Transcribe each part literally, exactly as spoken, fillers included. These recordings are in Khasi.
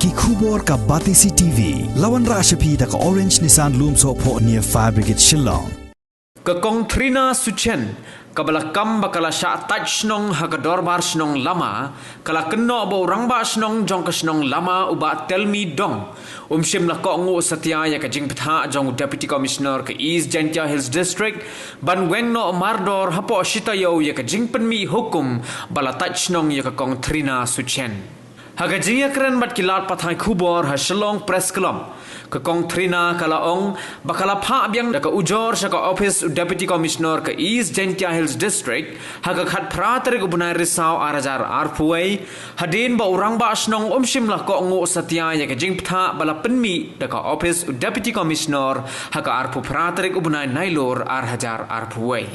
Ki khubor ka Batesi T V. La wanrah sha phi da ka Orange Nissan Lumsohphoh near Fire Brigade Shillong. Ka Kong Trina Suchen, kaba la kam ba ka la shah tait shnong ha ka dorbar shnong Lama, ka la kynnoh ba u rangbah shnong jong ka shnong Lama u Bah Telmi Dong um shym la kohnguh satia ïa ka jingbthah jong u Deputy Commissioner ka East Jaintia Hills District ban weng noh mardor hapoh shi taïew ïa ka jingpynmih hukum ba la tait shnong ïa ka Kong Trina Suchen. Ha ka jingïakren bad ki lad pathai khubor ha Shillong Press Club, ka Kong Trina ka la ong ba ka la phah biang da ka ujor sha ka ophis u Deputy Commissioner ka East Jaintia Hills District ha ka khatphra tarik u bnai Risaw ar hajar arphew wei, hadien ba u rangbah shnong um shym la kohnguh satia ïa ka jingbthah ba la pynmih da ka ophis u Deputy Commissioner ha ka arphew phra tarik u bnai Nailur ar hajar arphew wei.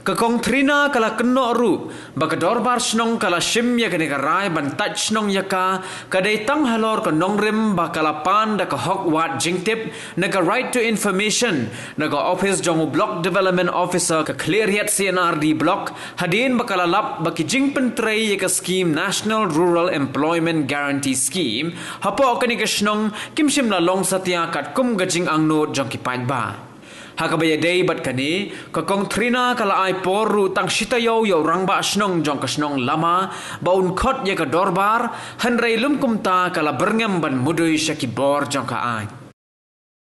Ka Kong Trina ka la kynnoh ruh ba ka dorbar shnong ka la shim ïa kane ka rai ban tait shnong ïa ka, ka dei tang halor ka nongrim ba ka la pan da ka hok wad jingtip na ka Right to Information na ka ophis jong u Block Development Officer ka Khliehriat C and R D Block, hadien ba ka la lap ba ki jingpyntrei ïa ka skhim National Rural Employment Guarantee Scheme hapoh kane ka shnong kim shym la long satia katkum ka jingangnud jong ki paidbah. Ha kaba ïadei bad kane, ka Kong Trina ka la ai por ruh tang shi taïew ïa u rangbah shnong jong ka shnong Lama ba un khot ïa ka dorbar, hynrei lym kumta ka la byrngem ban mudui sha ki bor jong ka aiñ.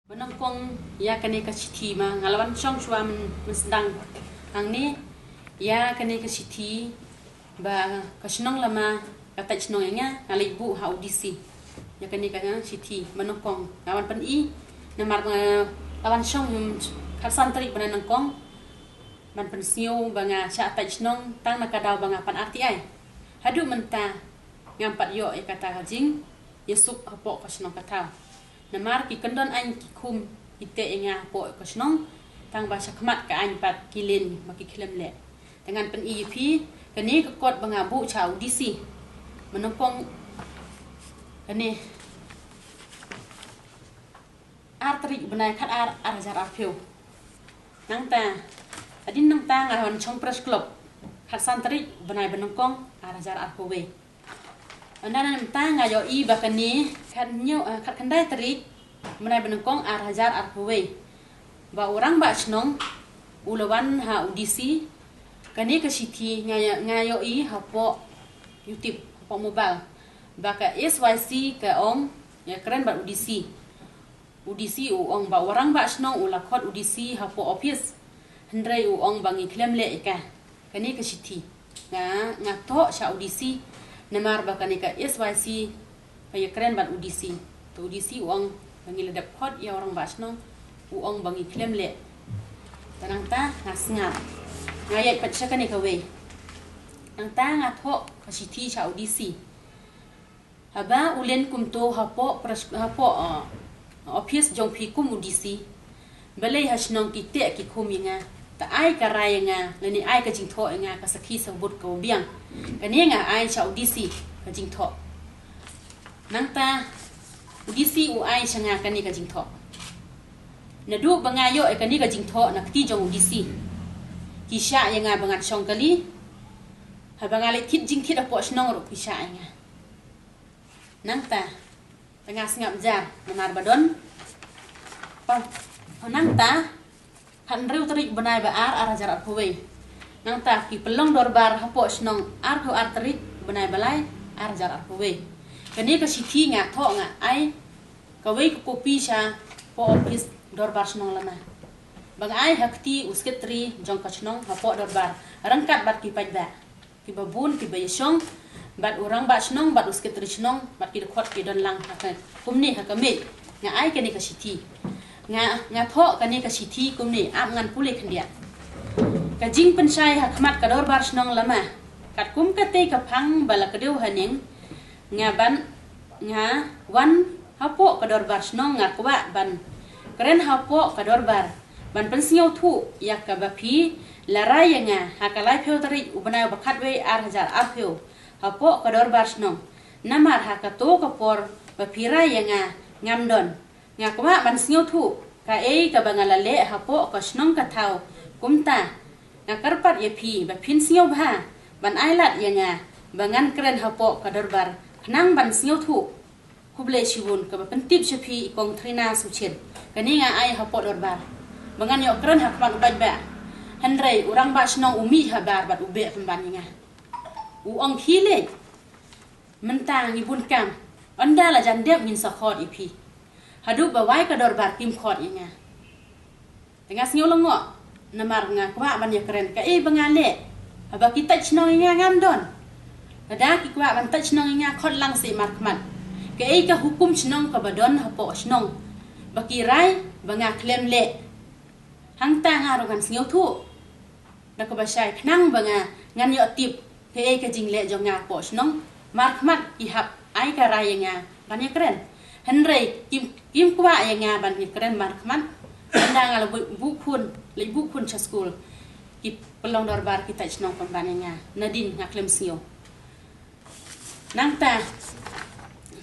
Ba nyngkong ïa kane ka shithi ma nga la wan shong shuwa myn, mynsdang hangne ïa kane ka shithi ba ka shnong Lama ka tait shnong ïa nga, nga leit buh ha u D C ïa kane ka shithi. Ba nyngkong nga wan pyni namar ba nga la wan shong ym khatsan tarik bnai nyngkong ban pynsngew ba nga shah tait shnong tang na ka daw ba nga pan R T I. Haduh mynta ngam pat ïoh ïa kata ka jingïasuk hapoh ka shnong ka thaw. Namar ki kyndon aiñ ki khum ki teh ïa nga hapoh ka shnong, tang ba shakhmat ka aiñ pat ki len ba ki khlem leh. Te ngan pyni ïa phi kane ka kot ba nga buh sha u D C. Ba nyngkong kane ar tarik bnai khatar ar hajar arphew. Nangta hadien nangta nga wan shong Press Club khatsan tarik bnai ba nyngkong ar hajar arphew wei. Ynda na mynta nga ïohi ba kane khathynñiew, eh, khatkhyndai tarik bnai ba nyngkong ar hajar arphew wei, ba u rangbah shnong u la wan ha u D C. Kane ka shithi nga, nga ïohi hapoh YouTube, hapoh mobile, ba ka S Y C ka ong ïakren bad u D C. U D C u ong ba u rangbah shnong u la khot u D C hapoh ophis, hynrei u ong ba ngi khlem leh ïa ka, kane ka shithi. Nga, nga thoh sha u D C namar ba kane ka S Y C ka ïakren bad u D C. Te u D C u ong ba ngi la dep khot ïa u rangbah shnong, u ong ba ngi khlem leh. Te nangta nga sngap, nga ïaid pat sha kane kawei. Nangta nga thoh ka shithi sha u D C. Haba u len kumto hapoh Press, hapoh, uh, ophis jong phi kum u D C, balei ha shnong ki teh ki khum ïa nga? Te ai ka rai ïa nga lane ai ka jingthoh ïa nga, ka sakhi sabut kaba biang. Kane nga ai sha u D C ka jingthoh. Nangta u D C u ai sha nga kane ka jingthoh. Naduh ba nga ïoh ïa kane ka jingthoh na kti jong u D C, ki shah ïa nga ba ngan shong kali. Haba nga leit thied jingthied hapoh shnong ruh ki shah ïa nga. Nangta te nga sngap jar namar ba don. Pa, nangta khathynriew tarik bnai ba ar, ar hajar arphew wei. Nangta ki pynlong dorbar hapoh shnong arphew ar tarik bnai ba lai, ar hajar arphew wei. Kane ka shithi nga thoh nga ai kawei ka kopi sha poh ophis dorbar shnong Lama, ba nga ai ha kti u sekretari jong ka shnong hapoh dorbar ryngkat bad ki paidbah kiba bun kiba ïashong bad u rangbah shnong bad u sekretari shnong bad ki dkhot ki don lang ha ka kumne ha ka miej. Nga ai kane ka shithi, nga, nga thoh kane ka shithi kumne, ap ngan pule khyndiat. Ka jingpynshai ha khmat ka dorbar shnong Lama. Katkum katei ka phang ba la kdew haneng, nga ban, nga wan hapoh ka dorbar shnong, nga kwah ban kren hapoh ka dorbar ban pynsngewthuh ïa kaba phi la rai ïa nga ha ka laiphew tarik u bnai ba khatwei, ar hajar arphew, hapoh ka dorbar shnong. Namar ha kato ka por ba phi rai ïa nga ngam don. Nga kwah ban sngewthuh kaei kaba nga la leh hapoh ka shnong ka thaw. Kumta nga kyrpad ïa phi ba phin sngewbha ban ai lad ïa nga ba ngan kren hapoh ka dorbar khnang ban sngewthuh Khublei shibun, kaba pyntip sha phi i Kong Trina Suchin. Kane nga ai hapoh dorbar ba ngan ïoh kren ha khmat u paidbah. Hynrei u rangbah shnong u mih habar bad u beh pynban ïa nga. U ong khie leh, mynta ngi bun kam, ynda la jan dep ngin sa khot ïa phi. Haduh ba wai ka dorbar kim khot ïa nga. Te nga sngew lyngngoh, namar nga kwah ban ïakren kaei ba nga leh. Haba ki tait shnong ïa nga ngam don. Lada ki kwah ban tait shnong ïa nga khot lang seh markhmat. Kaei ka hukum shnong kaba don hapoh shnong ba ki rai ba nga khlem leh. Hangta nga ruh ngan sngewthuh. Da kaba shai khnang ba nga ngan ïoh tip kaei ka jingleh jong nga hapoh shnong. Markhmat ki hap ai ka rai ïa nga ban ïakren. Hynrei kim, kim kwah ïa nga ban ïakren markhmat. Ynda nga la buh, buh khun, leit buh khun sha skul, ki pynlong dorbar ki tait shnong pynban ïa nga. Nadin nga khlem sngew. Nangta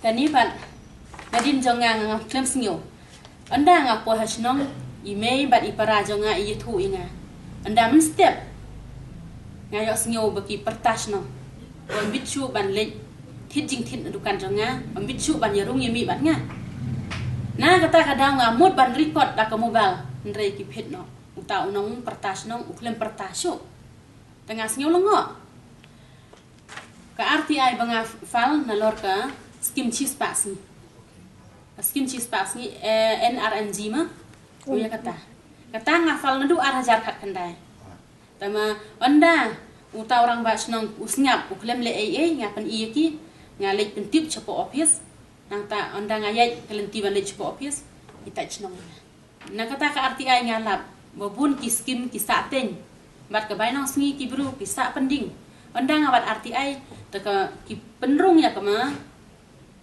kane pat, nadin jong nga nga khlem sngew. Ynda nga poi ha shnong, i mei bad i para jong nga i ïathuh ïa nga. Ynda mynstep nga ïoh sngew ba ki pyrta shnong. Ym bit shuh ban leit thied jingthied na dukan jong nga, ym bit shuh ban ïarung ïamih bad nga. Na kata ka daw nga mut ban record da ka mobile, hynrei ki phet noh. Uta u nongpyrta shnong u khlem pyrta shuh. Te nga sngew lyngngoh. Ka R T I ba nga file nalor ka skim shispah sngi. Ka skim shispah sngi, eh, N R M G ma. U ïa kata. Kata nga file naduh ar hajar khatkhyndai. Tangba ynda uta u rangbah shnong u sngap, u khlem leh ei ei, nga pyni ïa ki, nga leit pyntip shapoh office. Nangta ynda nga ïaid ka lynti ban leit shapoh office, i tait shnong ïa nga. Na kata ka R T I nga lap ba bun ki skim ki sah teng bad ka bainong sngi, ki briew ki sah pending. Ynda nga wad R T I, te ka ki pynrung ïa ka ma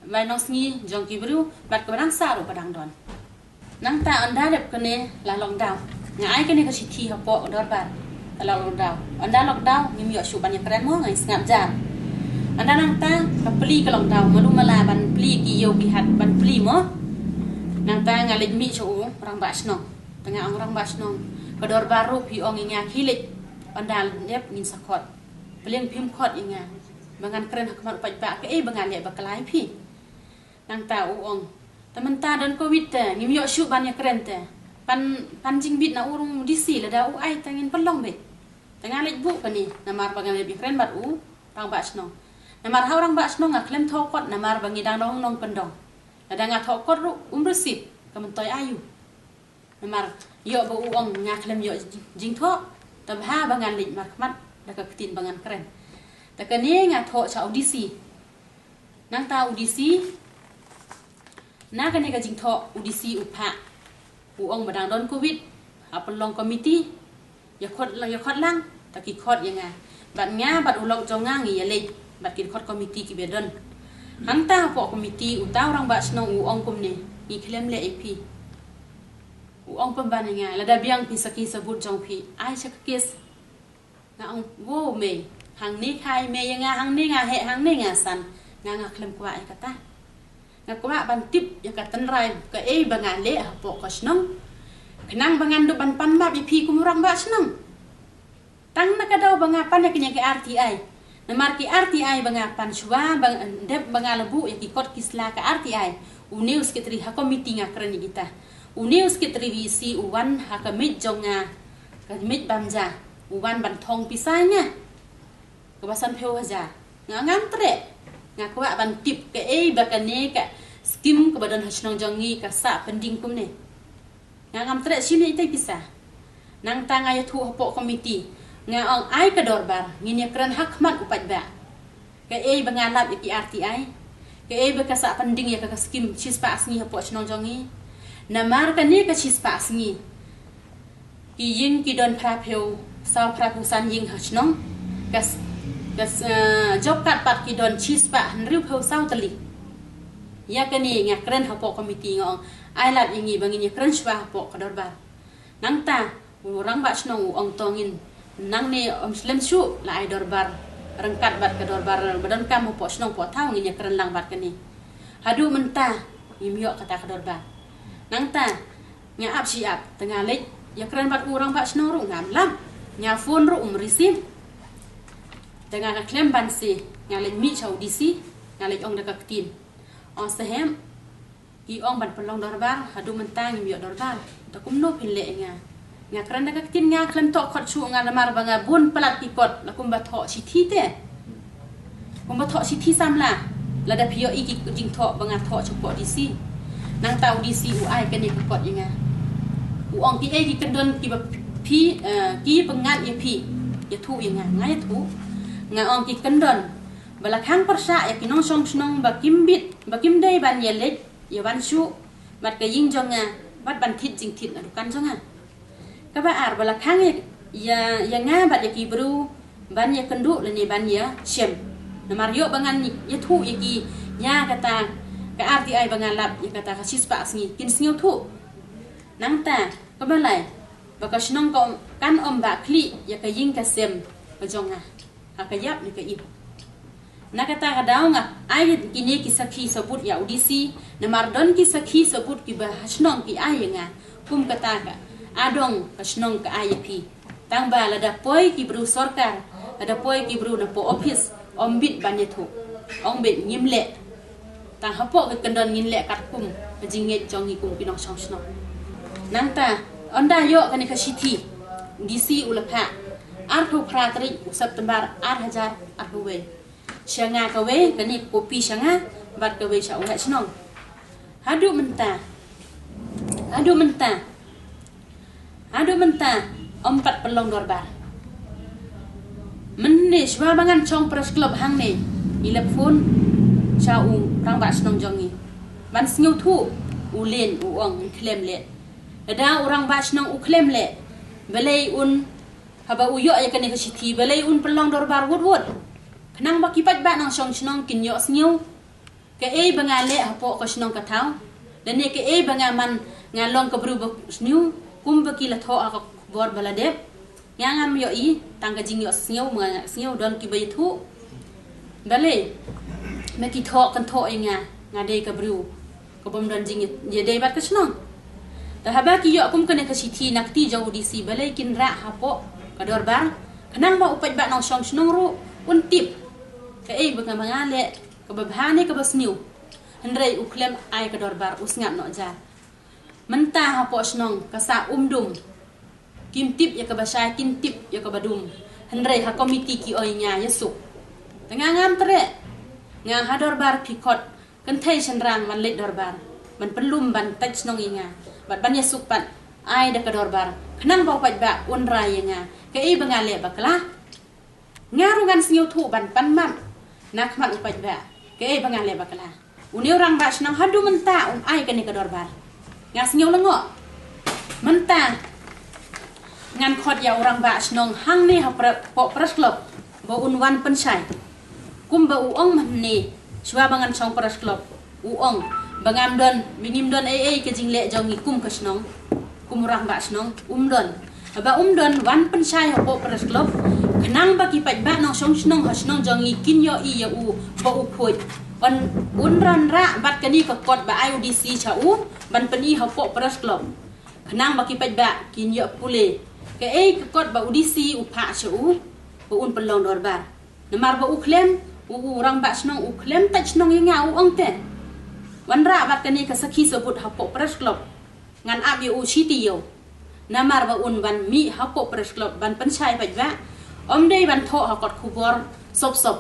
bainong sngi jong ki briew bad kaba dang sah ruh ba dang don. Nangta ynda dep kane la lockdown, nga ai kane ka shithi hapoh dorbar. Ka la lockdown, ynda lockdown ngim ïoh shuh ban ïakren mo, nga sngap jar. Ynda nangta ka plie ka lockdown, malu mala ban plie ki ïew ki hat ban plie mo. Nangta nga leit mih sha u rangbah shnong. Te nga ong, rangbah shnong, ka dorbar ruh phi ong ïa nga khie leit, ynda dep ngin sa khot. Pyrshang phim khot ïa nga ba ngan kren ha khmat u paidbah kaei ba nga leh ba khlaiñ phi. Nangta u ong, te mynta don covid te ngim ïoh shuh ban ïakren te. Pan, pan jingbit na u rung D C, lada u ai te ngin pynlong beit. Te nga leit buh kane namar ba nga leit ïakren bad u rangbah shnong. Namar ha u rangbah shnong nga khlem thoh kot namar ba ngi dang long nongkyndong. Lada nga thoh kot ruh um receive, ka myntoi aïu. Namar ïoh ba u ong nga khlem ïoh jingthoh, te bha ba ngan leit markhmat da ka ktien ba ngan kren. Te kane nga thoh sha u D C. Nangta u D C, na kane ka jingthoh u D C u phah, u ong ba dang don covid, ha pynlong komiti, ïa khot lang, ïa khot lang, te ki khot ïa nga. Bad nga bad u lok jong nga ngi ïa leit bad ki khot komiti kiba don. Hangta hapoh komiti uta u rangbah shnong u ong kumne, ngi khlem leh ei phi. U ong pynban ïa nga, lada biang phi sakhi sabut jong phi, ai sha ka kes. Nga ong, wow mei, hangne khai mei ïa nga, hangne nga heh, hangne nga san. Nga, nga khlem kwah ïa kata. Nga kwah ban tip ïa ka tynrai kaei ba nga leh hapoh ka shnong, khnang ba ngan dup ban pan map ïa phi kum u rangbah shnong. Tang na ka daw ba nga pan ïa kane ka R T I. Namar ki R T I ba nga pan shuwa ba, dep ba nga la buh ïa ki kot ki sla ka R T I, une u sekretari ha komiti nga kren ïa kita. Une u sekretari V C u wan ha ka miej jong nga, ka miej bam ja, u wan ban thong pisa ïa nga kaba sanphew hajar. Nga ngam treh. Nga kwah ban tip kaei ba kane ka skim kaba don ha shnong jong ngi ka sah pending kumne. Nga ngam treh shim ïa itei pisa. Nangta nga ïathuh hapoh komiti, nga ong ai ka dorbar ngin ïakren ha khmat u paidbah. Kaei ba nga lap ïa ki R T I, kaei ba ka sah pending ïa ka, ka skim shispah sngi hapoh shnong jong ngi. Namar kane ka shispah sngi, ki ïing ki don phraphew saw, phraphew san ïing ha shnong. Ka s-, ka s-, eh, job card pat ki don shispah hynriewphew saw tylli. Ïa kane nga kren hapoh komiti, nga ong ai lad ïa ngi ba ngin ïakren shuwa hapoh ka dorbar. Nangta u rangbah shnong u ong, to ngin, nangne ym slem shuh la ai dorbar ryngkat bad ka dorbar ba donkam hapoh shnong hapoh thaw, ngin ïakren lang bad kane. Haduh mynta ngim ïoh kata ka dorbar. Nangta nga ap shi ap, te nga leit ïakren bad u rangbah shnong ruh ngam lap. Nga phone ruh um receive. Te nga khlem banse, nga leit mih sha u D C, nga leit ong da ka ktien, ong sahep, Ki ong ban pynlong dorbar, haduh mynta ngim ïoh dorbar. Ta kumno phin leh ïa nga? Nga kren da ka ktien nga khlem thoh kot shuh nga namar ba nga bun palat ki kot, la kumba thoh shithi te. Kumba thoh shithi samla, lada phi ïohi ki jingthoh ba nga thoh shapoh D C. Nangta u D C u ai kane ka kot ïa nga. U ong ki ei ki kyndon kiba phi, eh, ki pyngngad ïa phi. Ïathuh ïa nga, nga ïathuh. Nga ong ki kyndon ba la khang pyrshah ïa ki nongshong shnong ba kim bit, ba kim dei ban ïaleit ïa wan shuh bad ka ïing jong nga, bad ban thied jingthied na dukan jong nga. Kaba ar, ba la khang ïa, ïa, ïa nga bad ïa ki briew ban ïakynduh lane ban ïashem. Namar ïoh ba ngan ïathuh ïa ki ïa kata ka R T I ba nga lap ïa kata ka shispah sngi, kin sngewthuh. Nangta kaba lai, ba ka shnong ka ym, kan ym bah khlieh ïa ka ïing ka sem ka jong nga ha ka ïap ne ka im. Na kata ka daw nga ai kine ki sakhi sabut ïa u D C, namar don ki sakhi sabut kiba ha shnong ki ai ïa nga. Kum kata ka adong ka shnong ka ai ïa phi. Tang ba lada poi ki briew sorkar, lada poi ki briew napoh office, ym bit ban ïathuh. Ong beit ngim leh. Tang hapoh ka kyndon ngin leh katkum ka jingngeit jong ngi kum ki nongshong shnong. Nangta, ynda ïoh kane ka shithi, D C u la phah arphew phra tarik u September ar hajar arphew wei. Sha nga kawei, kane ka kopi sha nga, bad kawei sha u heh shnong. Haduh mynta. Haduh mynta. Haduh mynta, ym pat pynlong dorbar. Mynne shuwa ba ngan shong press club hangne, ngi la phone sha u rangbah shnong jong ngi. Ban sngewthuh, u Len u ong un khlem leh. Lada u rangbah shnong u khlem leh, balei un, haba u ïoh ïa kane ka shithi, balei un pynlong dorbar wut wut. Khnang ba ki paidbah nongshong shnong kin ïohsngew. Kaei ba nga leh hapoh ka shnong ka thaw. Lane kaei ba nga man nga long ka briew ba sniew, kum ba ki la thoh ha ka khubor ba la dep. Nga ngam ïohi, tang ka jingïohsngew, ma nga sngew don kiba ïathuh. Balei, ma ki thoh kan thoh ïa nga, nga dei ka briew ka bym don jingïadei bad ka shnong. Te haba ki ïoh kum kane ka shithi na kti jong u D C, balei kin rah hapoh ka dorbar. Khnang ba u paidbah nongshong shnong ruh un tip. Kaei ba nga, ba nga leh, kaba bha ne kaba sniew. Hynrei u khlem ai ka dorbar, u sngap noh jar. Mynta hapoh shnong ka sah um dum. Kim tip ïa kaba shai, kin tip ïa kaba dum. Hynrei ha komiti ki ong ïa nga ïasuk. Te nga ngam treh. Nga ha dorbar phi khot kynthei shynrang ban leit dorbar, ban pynlum, ban tait shnong ïa nga, bad ban ïasuk pat, ai da ka dorbar. Khnang ba u paidbah un rai ïa nga. Kaei ba nga leh bakla. Nga ruh ngan sngewthuh ban pan map na khmat u paidbah. Kaei ba nga leh bakla. Une u rangbah shnong haduh mynta um ai kane ka dorbar. Nga sngew lyngngoh. Mynta ngan khot ïa u rangbah shnong hangne hapoh press club ba un wan pynshai. Kumba u ong mynne, shuwa ba ngan shong press club, u ong ba ngam don, ba ngim don ei ei ka jingleh jong ngi kum ka shnong. Kum u rangbah shnong, um don. Haba um don, wan pynshai hapoh press club. Khnang ba ki paidbah nongshong shnong ha shnong jong ngi kin ïohi ïa u ba u khuid. Un, un wanrah bad kane ka kot ba ai u D C sha u ban pyni hapoh press club. Khnang ba ki paidbah kin ïoh pule. Kaei ka kot ba u D C u phah sha u ba un pynlong dorbar. Namar ba u khlem, u, u rangbah shnong u khlem tait shnong ïa nga, u ong te. Wanrah bad kane ka sakhi sabut hapoh press club. Ngan ap ïa u shi taïew. Namar ba un wan mih hapoh press club ban pynshai paidbah. Ym dei ban thoh ha kot khubor sop sop.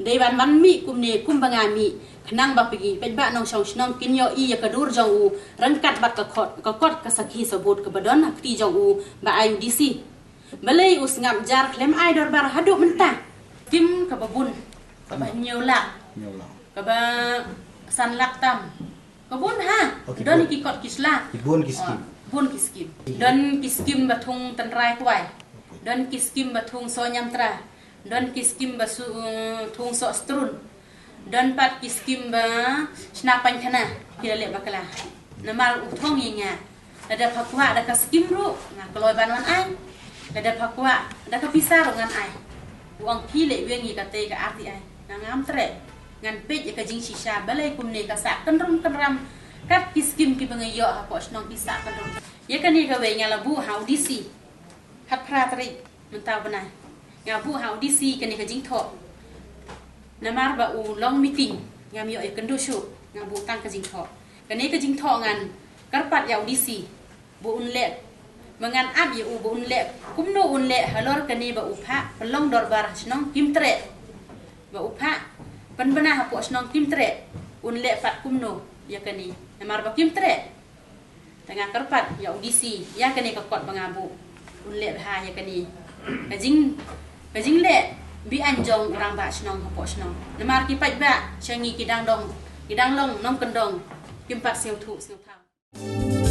Dei ban wan mih kumne kum ba nga mih. Khnang ba phi paidbah nongshong shnong kin ïohi ïa ka dur jong u ryngkat bad ka kot, ka kot ka sakhi sabut kaba don ha kti jong u ba ai u D C. Balei u sngap jar khlem ai dorbar haduh mynta? Skim kaba bun, kaba hynñiew lak, hynñiew lak, kaba san lak tam. Ka bun ha. Oh, ki don bun, ki kot ki sla. Ki bun ki skim. Oh, bun ki skim. Don ki skim ba thung tynrai kwai. Okay. Don ki skim ba thung soh ñiamtra. Don ki skim ba su, eh, thung soh strun. Don pat ki skim ba shna paiñkhana. Ki la leh bakla. Namar u thong ïa nga. Lada pha kwah da ka skim ruh, nga kloi ban wan ai. Lada pha kwah da ka pisa ruh ngan ai. U ong phi leh weng ïa katei ka R T I. Nga ngam treh. Ngan peit ïa ka jingshisha balei kumne ka sah kynrum kynram. Kat ki skim kiba nga ïoh hapoh shnong ki sah kynrum. Ïa kane kawei nga la buh ha u D C. Khatphra tarik mynta u bnai. Nga buh ha u D C kane ka jingthoh. Namar ba u long meeting, ngam ïoh ïakynduh shuh, nga buh tang ka jingthoh. Kane ka jingthoh ngan kyrpad ïa u D C ba un leh, ba ngan ap ïa u ba un leh kumno un leh halor kane ba u phah pynlong dorbar ha shnong Kimtreh, ba u phah pynbna hapoh shnong Kimtreh, un leh pat kumno ïa kane. Namar ba Kimtreh, te nga kyrpad ïa u D C ïa kane ka kot ba nga buh, un leh bha ïa kane. Ka jing, ka jingleh beaiñ jong u rangbah shnong hapoh shnong. Namar ki paidbah sha ngi ki dang dong, ki dang long nongkyndong, kim pat sngewthuh sngewthaw.